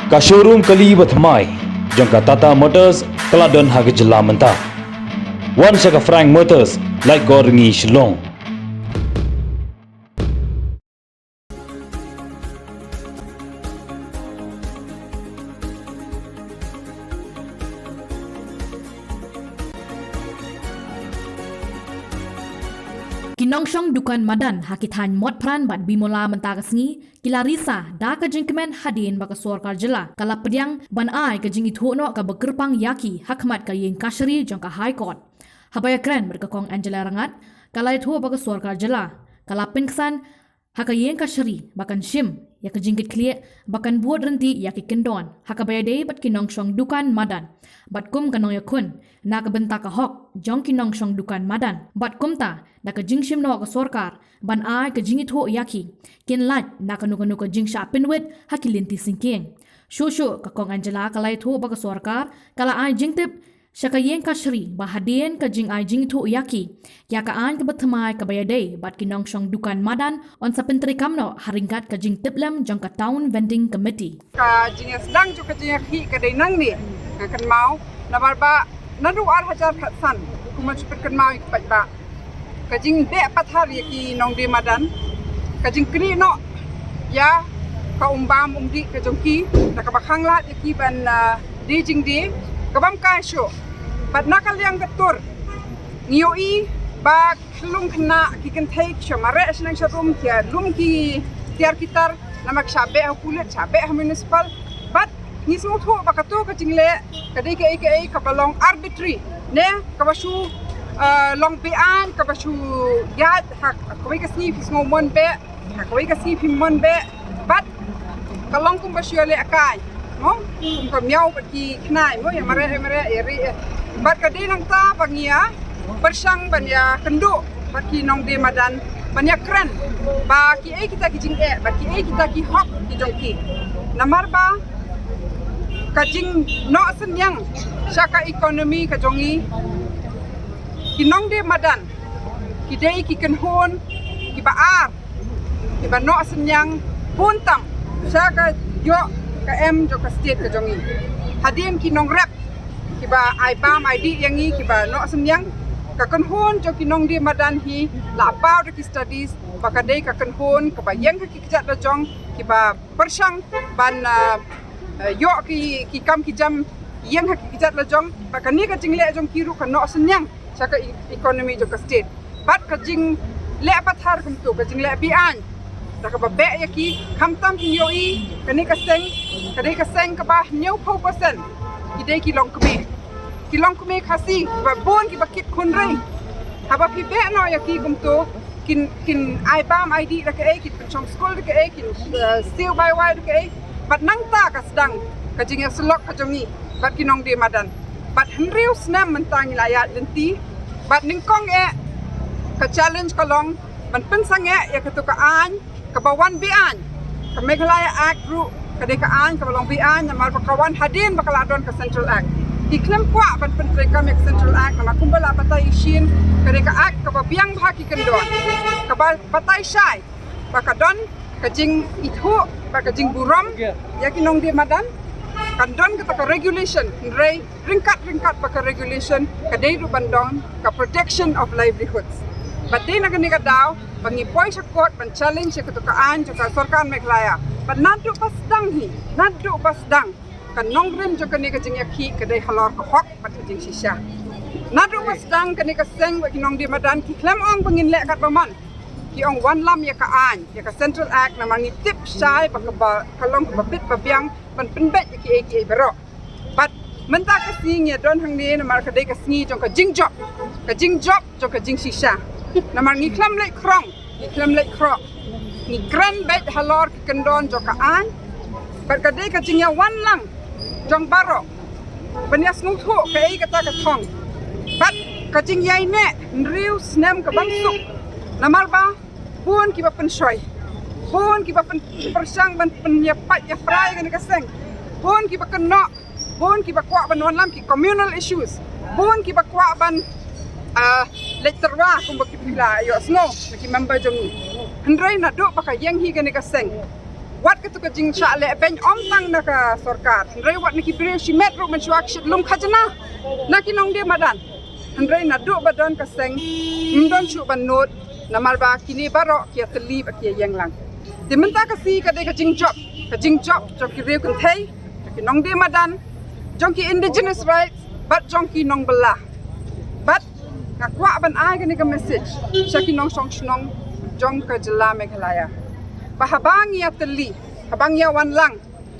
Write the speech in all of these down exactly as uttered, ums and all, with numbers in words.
Ka showroom kali ba thymmai jong ka Tata Motors ka la don ha ka jylla mynta. Wan sha ka Frank Motors, Laitkor Ri Shillong. Ki nongshong dukan madan ha ki thaiñ Motphran bad Bimula mynta ka sngi ki la risa da ka jingkmen hadien ba ka sorkar jylla ka la pdiang ban ai ka jingithuh noh kaba kyrpang ïa ki ha khmat ka ïing kashari jong ka High Court. Haba ïakren bad ka Kong Angela Rangad, ka la ïathuh ba ka sorkar jylla ka la pynksan ha ka ïing kashari ba kan shim ïa ka jingkitkhlieh ba kan bud ryntih ïa ki kyndon ha kaba ïadei bad ki nongshong dukan madan bad kum ka nongïakhun na ka bynta ka hok jong ki nongshong dukan madan bad kumta da ka jingshim noh ka sorkar ban ai ka jingithuh ïa ki, kin lait na kano kano ka jingshah pynwit ha ki lynti syngkien. Shuh shuh ka Kong Angela ka la ïathuh ba ka sorkar ka la ai jingtip sha ka ïing kashari ba hadien ka jingai jingithuh ïa ki, ïa ka aiñ kaba thymmai kaba ïadei bad ki nongshong dukan madan yn sa pyntreikam noh ha ryngkat ka jingtiplem jong ka Town Vending Committee. Ka jingïasdang jong ka jingïakhih ka dei nangne, nga kynmaw, namar ba naduh ar hajar khatsan, kumno shu pynkynmaw ïa ki paidbah, ka jingbeh pathar ïa ki nongdie madan, ka jingknieh noh ïa ka umbam umdih ka jong ki da kaba khanglad ïa ki ban, ah, die jingdie ka bym kai shuh. Bad na ka liang ka tur ngi ïohi ba ki khyllung khynnah, ki kynthei ki shu mareh shnong sha rum, ki ïa lum ki tiar ki tar, namar ki shah beh ha pulit, shah beh ha municipal. Bad ngi sngewthuh ba kato ka jingleh ka dei kaei kaei kaba long arbitrary ne kaba shu, ah, long beaiñ, kaba shu ïaid, ha kawei ka sngi phi sngew mon beh, ha kawei ka sngi phim mon beh. Bad ka long kumba shu ïalehkai, mo, kum ka miaw bad ki khnai, mo, ïa mareh, ïa mareh, ïa rieh, ïa. Bad ka dei nangta ba ngi ïa pyrshang ban ïakynduh bad ki nongdie madan ban ïakren ba kiei kita ki jingeh, ba kiei kita ki hok ki jong ki. Namar ba ka jingnoh synñiang sha ka economy ka jong ngi, ki nongdie madan ki dei ki kynhun kiba ar kiba noh synñiang bun tam sha ka ïoh ka em jong ka state ka jong ngi. Hadien ki nongrep kiba ai bam ai dih ïa ngi kiba noh synñiang, ka kynhun jong ki nongdie madan hi la paw da ki studies ba ka dei ka kynhun kaba ïeng ha ki kjat lajong, kiba pyrshang ban, ah, ah, ïoh ki, ki kam ki jam ïeng ha ki kjat lajong. Ba kane ka jingleh jong ki ruh ka noh synñiang sha ka e-, economy jong ka state. Bad ka jingleh pathar kumto, ka jingleh beaiñ, da kaba beh ïa ki, khamtam ki ïohi kane ka seng ka dei ka seng kaba hynñiewphew percent ki dei ki longkmie, ki longkmie Khasi ba bun kiba kit khun ri. Haba phi beh noh ïa ki kumto, kin, kin ai bam ai dih da kaei, kin pynshong skul da kaei, kin, eh, siew bai wai da kaei. Bad nangta ka sdang ka jingïasyllok ka jong ngi bad ki nongdie madan. Bad hynriew snem mynta ngi la ïaid lynti. Bad nyngkong eh ka challenge ka long ban pynsangeh ïa kato ka aiñ kaba wan beaiñ. Ka Meghalaya Act ruh ka dei ka aiñ kaba long beaiñ namar ba ka wan hadien ba ka la don ka Central Act. Ki khlem kwah ban pyntreikam ïa ka Central Act namar kumba la batai shisien, ka dei ka Act kaba biang bha ki kyndon, kaba batai shai ba ka don ka jingithuh bad ka jingburom ïa ki nongdie madan. Kan don kata ka regulation, hynrei ryngkat ryngkat bad ka regulation ka dei ruh ban don ka protection of livelihoods. Bad dei na kane ka daw ba ngi poi sha court ban challenge ïa kato ka aiñ jong ka sorkar Meghalaya. Bad naduh ba sdang hi, naduh ba sdang, ka nongrim jong kane ka jingïakhih ka dei halor ka hok bad ka jingshisha. Naduh ba sdang kane ka seng bad ki nongdie madan ki khlem ong ba ngin leh katba mon. Ki ong wanlam ïa ka aiñ, ïa ka Central Act, namar ngi tip shai ba kaba, ka long kaba bit ba biang ban pynbeit ïa kiei kiei baroh. Bad mynta ka sngi ngi ïa don hangne namar ka dei ka sngi jong ka jingjop, ka jingjop jong ka jingshisha. Namar ngi khlem leit khrong, ngi khlem leit khroh, ngi kren beit halor ki kyndon jong ka aiñ. Bad ka dei ka jingïawanlam jong baroh ban ïasngewthuh kaei kata ka thong. Bad ka jingïaineh hynriew snem ka bym suk. Namar ba bun kiba pynshoi, bun kiba pyn-, pyrshang ban pynïapait ïapra ïa kane ka seng, bun kiba kynnoh, bun kiba kwah ban wanlam ki communal issues, bun kiba kwah ban, ah, leit tyrwa kumba ki phi la ïohsngew na ki member jong ngi. Hynrei naduh ba ka ïeng hi kane ka seng, Wat katu ka jingshah leh beiñ ym tang na ka sorkar, hynrei wat na ki briew shimet ruh mynshuwa ki shait lum khajna na ki nongdie madan. Hynrei naduh ba don ka seng, ym don shuh ban nud, namar ba kine baroh ki ïatylli bad ki ïeng lang. Te mynta ka sngi ka dei ka jingjop, ka jingjop jong ki riew kynthei, jong ki nongdie madan, jong ki indigenous rights bad jong ki nongbylla. Bad nga kwah ban ai kane ka message sha ki nongshong shnong jong ka jylla Meghalaya, ba haba ngi ïatylli, haba ngi ïawan lang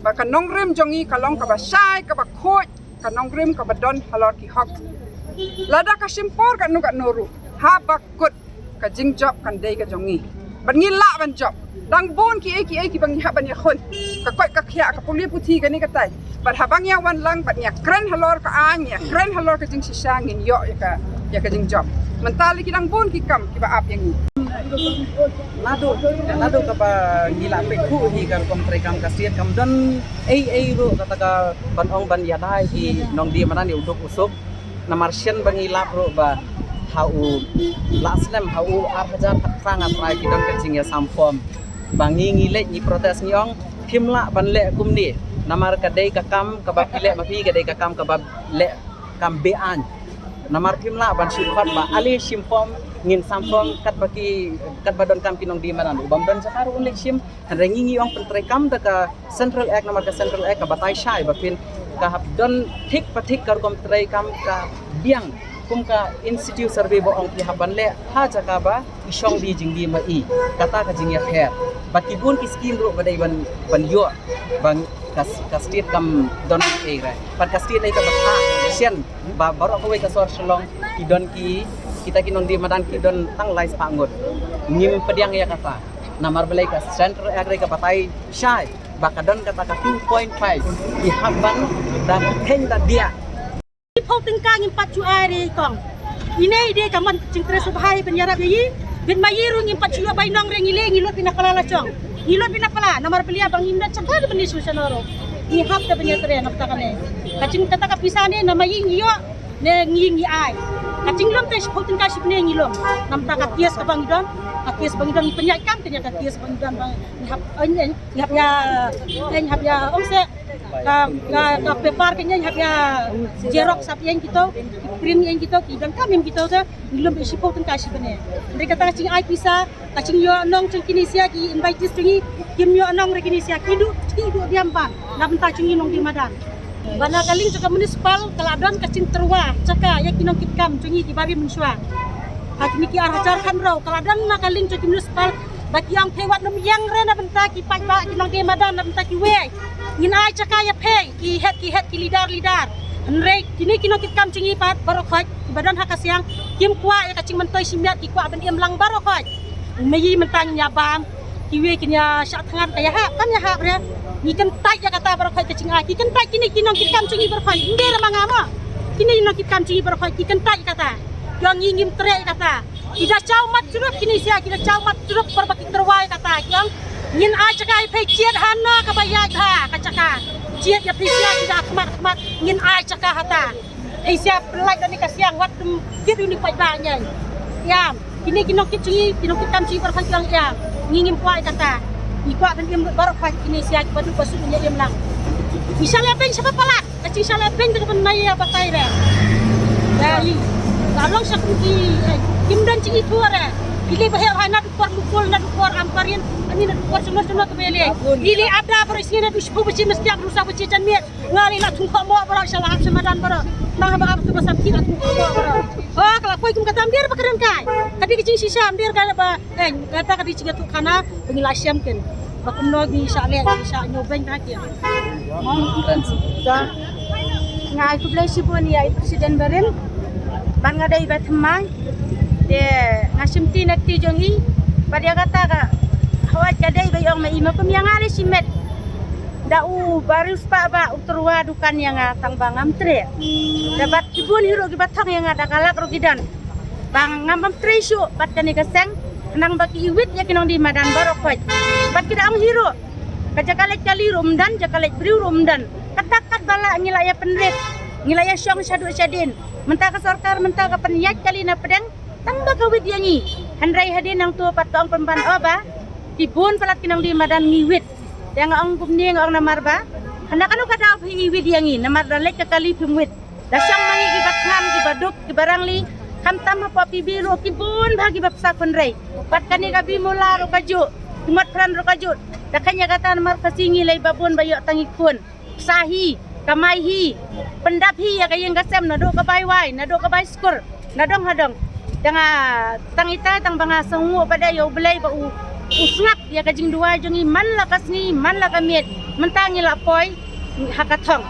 ba ka nongrim jong ngi ka long kaba shai, kaba khuid, ka nongrim kaba don halor ki hok. Lada ka shim por katno katno ruh, haba kut ka jingjop kan dei ka jong ngi. Bad ngi lah ban jop. Dang bun kiei kiei kiba ngi hap ban ïakhun, ka koit ka khiah, ka pule puthi, kane katai. Bad haba ngi ïawan lang bad ngi ïakren halor ka aiñ, ngi ïakren halor ka jingshisha, ngin ïoh ïa ka, ïa ka jingjop. Mynta lei ki dang bun ki kam kiba ap ïa ngi. Naduh, naduh kaba ngi la pyrkhat hi ka rukom treikam ka state, kam don ei ei ruh kata ka ban ong ban ïada ïa ki nongdie madan ïa u duk u suk. Namar shen ba ngi lap ruh ba ha u la snem, ha u ar hajar khatphra nga trai ki don ka jingïasamphom. Ba ngi, ngi leit ngi protest, ngi ong phim lah ban leh kumne. Namar ka dei ka kam kaba phi leh ma phi, ka dei ka kam kaba leh kam be-aiñ. Namar phim lah ban shu khot ba ale shim form, ngin samphom katba ki, katba donkam ki nongdie madan. U bym don jaka ruh un leit shim. Hynrei ngi, ngi ong pyntreikam da ka Central Act, namar ka Central Act ka batai shai ba phin, ka hap don thik pa thik ka rukom treikam ka biang kum ka in situ survey ba ong phi hap ban leh ha jaka ba i shong die jingdie ma i. Kata ka jingïapher. Bad ki bun ki skim ruh ba dei ban, ban ïoh, ba ka, ka state kam don ei re. Bad ka state dei kaba thah shen ba baroh kawei ka sor Shillong ki don ki, kita ki nongdie madan ki don tang lai spah ngut. Ngim pdiang ïa kata. Namar balei ka Central Act re ka batai shai ba ka don kata ka two point five, ki hap ban da kheiñ da diah. Shiphew tyngka ngim pat shu ai re kong. Ine i dei ka mon jingtrei sngewbha ban ïarap ïa i. Bad ma i ruh ngim pat shu ïoh bai nong re, ngi leh ngi lut beit na pla la shong. Ngi lut beit na pla namar balei ba ngim don jaka ban leit shuh shano ruh. Ngi hap da ban ïatrei na kata kane. Ka jing kata ka pisa ne na ma i ngi ïoh ne ngi, ngi ai. Ka jinglum te shiphew tyngka shibneng ngi lum. Namar ka case kaba ngi don, ka case ba ngi don ngi pynïaid kam, te ïa ka case ba ngi don ba ngi hap, eh, eh, ngi hap ïa, eh, ngi hap ïa ong se ka, ka, ka paper ka ngi hap ïa xerox hap ïa kito, print ïa kito, ki dang kam ïa kito te ngi lum shiphew tyngka shibneng. Hynrei kata ka jingai pisa, ka jingïoh nong jong kine sia ki invitees jong ngi, kim ïoh nong re kine sia, ki duh, ki duh diam bam na bynta jong ngi nongdie madan. Ba na ka liang jong ka municipal ka la don ka jingtyrwa jaka ïa ki nongkitkam jong ngi kiba rim mynshuwa. Ha kine ki ar hajar khatphra ka la don na ka liang jong ki municipal ba ki ong phi wat nym ïeng re na bynta ki paidbah, ki nongdie madan, na bynta kiwei. Ngin ai jaka ïa phi ki head, ki head, ki leader, leader. Hynrei kine ki nongkitkam jong ngi pat baroh khoit kiba don ha ka siang kim kwah ïa ka jingmyntoi shimet, ki kwah ban im lang baroh khoit. Mei mynta ngin ïa bam, kiwei kin ïa shah thngan, ka ïahap kam ïahap re. Ngi kyntait ïa kata baroh khoit ka jingai, ki kyntait kine ki nongkitkam jong ngi baroh khoit. Ym dei re ma nga mo. Kine ki nongkitkam jong ngi baroh khoit ki kyntait ïa kata. Ïa ngi ngim treh ïa kata. Ki da jaw mat jrup kine sia, ki da jaw mat jrup por ba ki tyrwa ïa kata. Ki ong ngin ai jaka ïa phi, jied hano kaba ïaid ha ka jaka. Jied ïa phi sia, ki da khmat khmat, ngin ai jaka hata. Hei sia, pynlait da ni ka siang wat tum kit u ni paidbah ngai. Ïam, kine ki nongkit jong ngi, ki nongkitkam jong ngi baroh khoit ki ong ïam. Ngi ngim kwah ïa kata. Ngi kwah ban im baroh khoit, kine sia kiba duk ba suk ngi im lang. Ngi shah leh beiñ shaba palat. Ka jingshah leh beiñ te ka ban maya batai re. Ïa i. Ka long sha kum ki, eh, kim don jingithuh re. Ki leh ba heh hai naduh por mukul, naduh por Ampareen, ani naduh por jumno jumno te ba leh. Ki leh ada baroh isngi naduh shiphew baje mynstep, ruh saw baje janmiet. Nga leh la thung khohmoh baroh, sha la hap sha madan baroh. Tang haba ap tu ba sam ki la thung khohmoh baroh. Oh, ka la poi kum kata, ym dei re ba kren kai. Ka dei ka jingshisha, ym dei re kai ba, eh, kata ka dei jingïathuhkhana ba ngi la shem ken. Ba kumno ngi shah leh, ngi shah ñiew beiñ ha ki. Nga, nga ai khublei shibun ïa i president barim. Ban nga dei ba thymmai. Te nga shim ti na kti jong i. Bad ïa kata ka hawai ka dei ba i ong ma i ma kum ïa nga lei shimet. Da u bariu spah ba u tyrwa dukan ïa nga tang ba ngam treh. Da bad kibun hi ruh kiba thang ïa nga da ka lak ruh ki don. Ba ngam bam trei shuh bad kane ka seng, khnang ba ki iwit ïa ki nongdie madan baroh khoit. Bad ki da ong hi ruh, ka jaka leit kali ruh ym don, jaka leit briew ruh ym don. Kata katba lah ngi la ïa pynrit, ngi la ïa shong shaduh shadien. Mynta ka sorkar mynta ka pynïaid kali na pdeng, tang ba ka wit ïa ngi. Hynrei hadien nangto pat ka ong pynban o ba ki bun palat ki nongdie madan ngi wit. Te nga ong kumne, nga ong namar ba hana kano ka daw phi iwit ïa ngi, namar da leit ka kali phim wit. Da shong ma ngi kiba thngan, kiba duk, kiba rangli. Khamtam hapoh P B ruh ki bun bha kiba psa khun rei. Pat kane ka Bimula ruh ka juh, ki Motphran ruh ka juh. Da kheiñ ïa kata namar Khasi ngi lei ba bun ba ïoh tang i khun. Psa hi, kamai hi, pyndap hi ïa ka ïing ka sem, naduh ka bai wai, naduh ka bai skur, nadong hadong. Tang, ah, tang ita, tang ba nga sngewnguh pat ïa U Blei ba u, u sngap ïa ka jingduwai jong ngi man la ka sngi, man la ka miet, mynta ngi la poi ha ka thong.